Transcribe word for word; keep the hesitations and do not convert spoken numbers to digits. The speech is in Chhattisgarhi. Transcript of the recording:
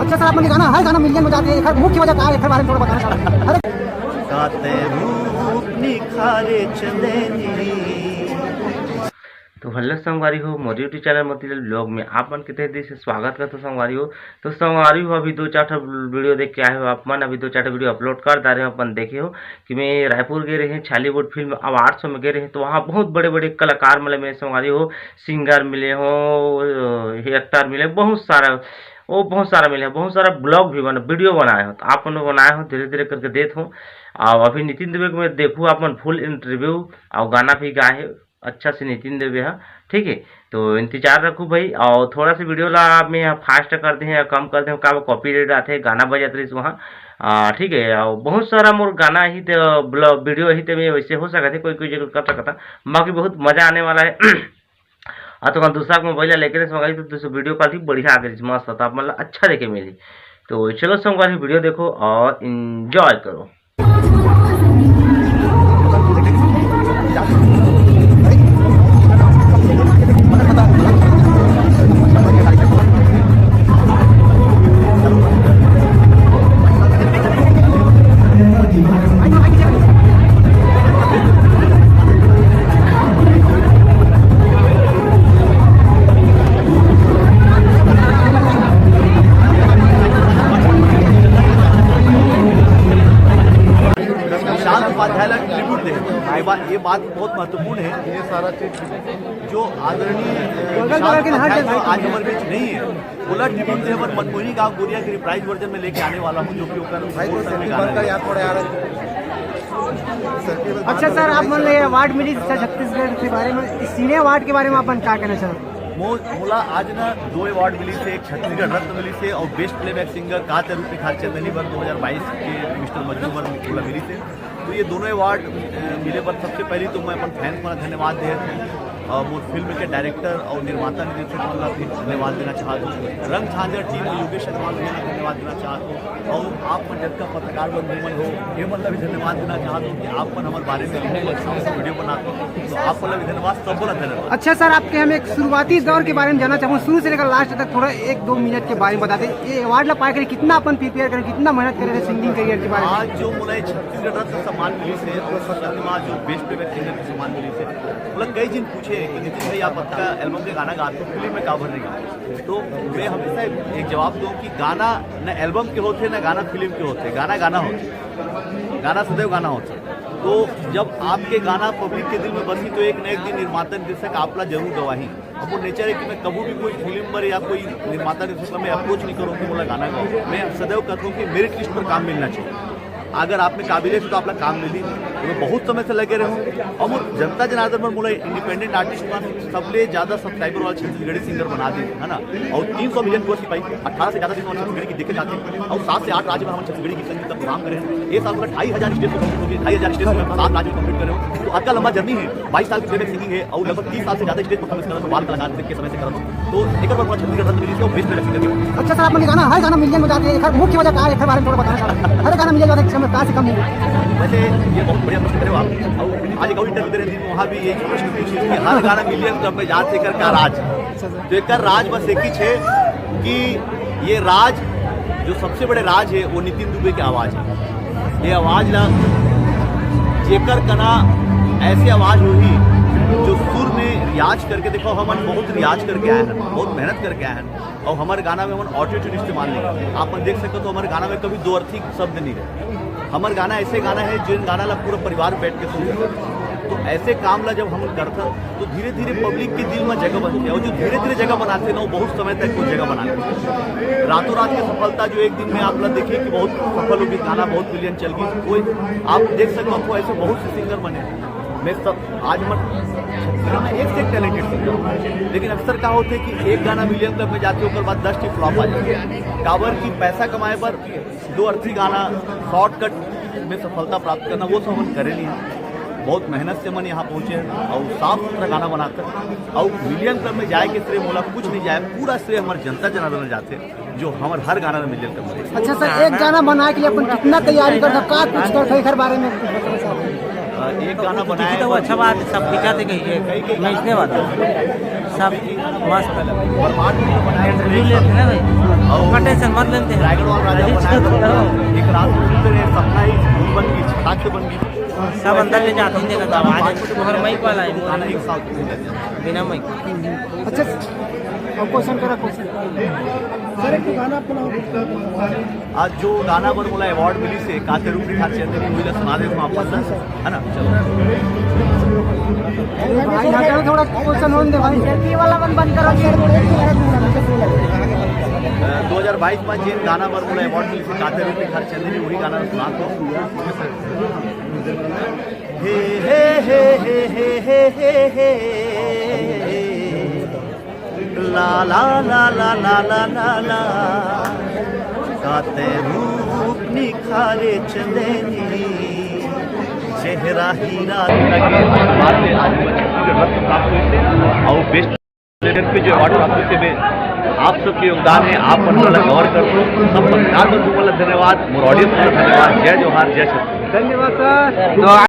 अच्छा सर, आप मन के गाना, हर गाना मिलियन में जाथे, एखर मुख्य वजह का हे, एखर बारे में थोड़ा बताना चाहत हव। अरे का तें रूप निखारे चंदेनी। तो हेलो संगवारी हो, मोर YouTube चैनल मोतीलाल ब्लॉग में आप मन के तहे दिल से स्वागत करत हों संगवारी हो। तो संगवारी हो, अभी दो चार ठो वीडियो देख के आए हो आप मन, अभी दो चार ठो वीडियो अपलोड कर डारे हो, अपन देखे हो कि मैं रायपुर गे रहें, छॉलीवुड फिल्म अवार्ड शो में गे रहें, तो वहाँ बहुत बड़े बड़े कलाकार मन ल मिले संगवारी हो, सिंगर मिले हो, एक्टर मिले, बहुत सारा, वो बहुत सारा मिले, बहुत सारा ब्लॉग भी बना, वीडियो बनाए हो, तो आप मन बनाए हो, धीरे धीरे करके देत हो। और अभी नितिन दुबे के मैं देखूँ, आप मन फुल इंटरव्यू और गाना भी गाए हे अच्छा से नितिन दुबे हा, ठीक है। तो इंतजार रखू भाई, और थोड़ा सा वीडियो ला मैं फास्ट कर दे हैं, कम कर दे हैं, का कॉपीराइट आथे, गाना बजत रहिस वहाँ, आ, ठीक है। और बहुत सारा मोर गाना ही ते ब्लॉग वीडियो ही ते मैं वैसे हो सकत है, कोई कोई जगह कर सकता, बाकी बहुत मजा आने वाला है। आ तो दूसरा के मोबाइल ला लेके रहिस मंगाई, तो दूसरा वीडियो कॉल ही बढ़िया आ गई, मस्त था, मतलब अच्छा देखे मिली। तो चलो संगवारी, वीडियो देखो और एंजॉय करो। विशाल उपाध्याय ला ट्रिब्यूट दे। ये बात, ये बात बहुत महत्वपूर्ण है। ये सारा चीज जो आदरणीय, अ, विशाल उपाध्याय आज हमारे बीच नहीं है, ओला ट्रिब्यूट दे बर मनमोहिनी गांव गोरिया के रिप्राइज वर्जन में लेके आने वाला हूँ, जो कि ओकर भाई, ओकर तो में गाना सिंपल का है। यार थोड़ा यार अच्छा सर, आप मन ला ये अवार्ड मिलिस छत्तीसगढ़ के बारे में, सिने अवार्ड के बारे में आप मन का कहना चाहत? मो-, मोला आज ना दो अवार्ड मिलिस हे, एक छत्तीसगढ़ रत्न मिलिस हे और बेस्ट प्लेबैक सिंगर का तें रूप निखारे चंदेनी बर दो हज़ार बाईस के मिस्टर मजनू बर मोला मिलिस हे। तो ये दोनों अवार्ड, अ, मिले बर सबसे पहली तो मैं अपन फैंस मन ला धन्यवाद देहत हूँ और मोर फिल्म के डायरेक्टर और निर्माता निर्देशक मन ला भी धन्यवाद देना चाहत हूँ। रंग झांझर टीम और योगेश अग्रवाल भैया ला धन्यवाद देना चाहत हूँ। और आप मन जतका पत्रकार बंधु मन हो, ये मन ला भी धन्यवाद देना चाहत हूँ कि आप मन हमर बारे में बहुत अच्छा वीडियो बनाते हो, तो आप मन ला भी धन्यवाद, सबो ला धन्यवाद। अच्छा सर, आपके हम एक शुरुआती दौर के बारे में जानना चाहूँ, शुरू से लेकर लास्ट तक थोड़ा एक दो मिनट के बारे में बता दें। ये अवार्ड ला पाए के लिए कितना अपन प्रिपेयर करें, कितना मेहनत करे रहे सिंगिंग करियर के बारे में? आज जो मोला ये छत्तीसगढ़ रत्न सम्मान मिलिस हे और सत्यमा जो बेस्ट प्लेबैक सिंगर के सम्मान मिलिस हे, मतलब कई झन पूछे कि नितिन भाई आप आपका एल्बम के गाना गाते हो, फिल्म में काबर नहीं गाते? तो मैं हमेशा एक जवाब दूँ कि गाना न एल्बम के होथे, न गाना फिल्म के होथे, गाना गाना होथे, गाना सदैव गाना होथे। तो जब आपके गाना पब्लिक के दिल में बसी तो एक न एक दिन निर्माता निर्देशक आप ला जरूर गवाही। अब वो नेचर है कि मैं कभी भी कोई फिल्म पर या कोई निर्माता निर्देशक पर मैं अप्रोच नहीं करूँ कि मोला गाना गाओ। मैं सदैव कहता हूँ कि मेरिट लिस्ट पर काम मिलना चाहिए। अगर आप में काबिलियत है तो आप ला काम मिली। तो मैं बहुत समय से लगे रहूँ और वो जनता जनार्दन पर मोला इंडिपेंडेंट आर्टिस्ट मन सबले ज्यादा सब्सक्राइबर वाला छत्तीसगढ़ी सिंगर बना दे, है ना? और तीन सौ मिलियन व्यूअर्स की पाई, अठारह से ज्यादा दिन हमारे छत्तीसगढ़ी गीत देखे जाते हैं और सात से आठ राज्य में हम छत्तीसगढ़ी गीत संगीत का प्रोग्राम करें। ये साल पूरा ढाई हजार स्टेज पर पब्लिक होगी, ढाई हजार स्टेज में सात राज्य में कम्पीट कर रहे हो। तो अतका लंबा जर्नी है, बाईस साल की प्लेबैक सिंगिंग है और लगभग तीस साल से ज्यादा स्टेज परफॉर्मेंस कर रहे हो, बाल कलाकार के समय से कर रहे हो। तो एक बार पूरा छत्तीसगढ़ रत्न मिलिस हे और बेस्ट प्लेबैक सिंगर के। अच्छा सर, आप मन के गाना, हर गाना मिलियन में जाथे, एखर मुख्य वजह का हे, एखर बारे में थोड़ा बताना चाहत हव। हर गाना मिलियन जाथे, समय का से कम नहीं। वैसे ये बहुत बढ़िया प्रश्न करे हो आप। और आज एक और इंटरव्यू दे रहे थे, वहाँ भी ये प्रश्न पूछे कि हर गाना मिलियन क्लब में जाथे, एकर का राज। तो एकर राज बस एक ही छे कि ये राज, जो सबसे बड़े राज है, वो नितिन दुबे के आवाज है। ये आवाज ला जेकर कना ऐसी आवाज होही जो सुर में रियाज करके, देखो, हमन बहुत रियाज करके आए हैं, बहुत मेहनत करके आए हैं, और हमारे गाना में हमन ऑटो ट्यून इस्तेमाल नहीं करते। आप मन देख सकते हो, तो हमारे गाना में कभी दो अर्थी शब्द नहीं रहे। हमर गाना ऐसे गाना है, जिन गाना ला पूरा परिवार बैठ के सुन सकता है। तो ऐसे काम ला जब हम करथन, तो धीरे-धीरे पब्लिक के दिल में जगह बनथे, और जो धीरे-धीरे जगह बनाथे ना, वो बहुत समय तक वो जगह बना लेथे। रातों रात के सफलता, जो एक दिन में आप ला देखिए कि बहुत सफल हो गई, गाना बहुत मिलियन चल गई, कोई आप देख सकते हो, ऐसे बहुत से सिंगर बने। मैं सब, आज हमर छत्तीसगढ़ में एक से एक टैलेंटेड सिंगर, लेकिन अक्सर का होथे कि एक गाना मिलियन क्लब में जाथे, ओकर बाद दस ठी फ्लॉप आ जाथे। काबर कि पैसा कमाए बर दो अर्थी गाना शॉर्टकट में सफलता प्राप्त करना, वो सब हमन करे नहीं है। बहुत मेहनत से हमन यहाँ पहुँचे हैं और साफ सुथरा गाना बनाते हैं। और मिलियन क्लब में जाए के श्रेय मोला कुछ नहीं जाए, पूरा श्रेय हमारे जनता जनार्दन में जाते हैं, जो हमारे हर गाना में मिलियन क्लब में। अच्छा सर, एक गाना बनाए के लिए अपन कितना तैयारी करते हैं, का कुछ करते हैं, एकर बारे में कुछ बताना चाहते हैं? अ, एक गाना बनाए तो अच्छा बात है, सब दिखा दे गई है, मैं इसने वाला। सब मस्त। इंटरव्यू लेते ना भाई, ओकर टेंशन मत लेते हैं। रायगढ़ वाला राजा बनाया था। एक रात में फिर सपना ही बन गई, छटाक से बन गई। सब अंदर ले जाते हैं, देखा था, आज मोहर माइक वाला है, मोहर बिना माइक। अच्छा, अब क्वेश्चन करा, क्वेश्चन। सर, एक गाना अपना। आज जो गाना बर मोला अवार्ड मिलिस हे, काते रूप निखारे चंदेनी, वही ला सुना देथों आप मन ला, है ना? चलो। भाई, यहाँ पे थोड़ा क्वेश्चन होने दे भाई। ये वाला मन बंद करो जी। अ, दो हज़ार बाईस में जेन गाना बर मोला अवार्ड मिलिस हे, काते रूप निखारे चंदेनी, वही गाना सुना दो। हे, हे, हे। ला, ला, ला, ला। काते रूप निखारे चंदेनी, चेहरा हीरा। रत्न प्राप्त हुई थी। और बेस्ट प्लेयर पे जो अवार्ड प्राप्त हुई थी, मैं आप सबके योगदान है, आप मन ला कवर करथों। सब पत्रकार बंधु मन ला धन्यवाद, मोर ऑडियंस मन ला धन्यवाद। जय जोहार, जय छत्तीसगढ़। धन्यवाद सर।